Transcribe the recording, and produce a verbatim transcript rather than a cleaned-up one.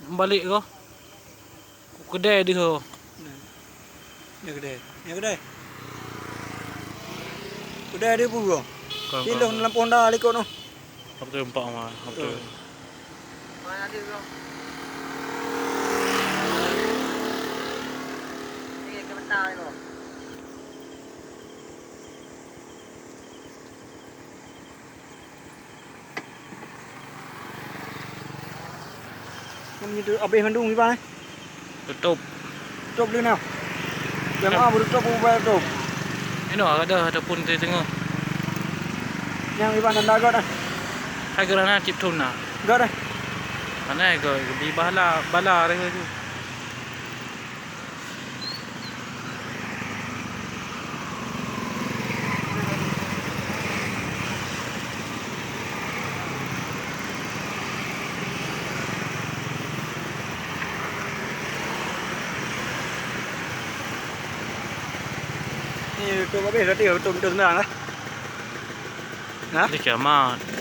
Balek ko. Ku keudè deuh ho. Nyoe keudè. Nyoe keudè. Keudè deuh peue ko? Kon, kon, kon. Siloh lam Honda likot noh. Apa tu empat mah? Apa tu? Oh. Mana dia ko? Ni ke mentah ko. Nyan nyoe abéh mandum, Iban, eh? Tutup. Tutup lé na. Nyang a beututôp, ubé tutup. Inoe ada, ada pun di tengah. Nyang Iban anda got, eh? Hai geurana cip thon na. Got, eh? Mana got? Di bala, bala ada tu. Ni tutup habéh, berarti tutup, tutup seunang lah. Ha? Ni kiamat.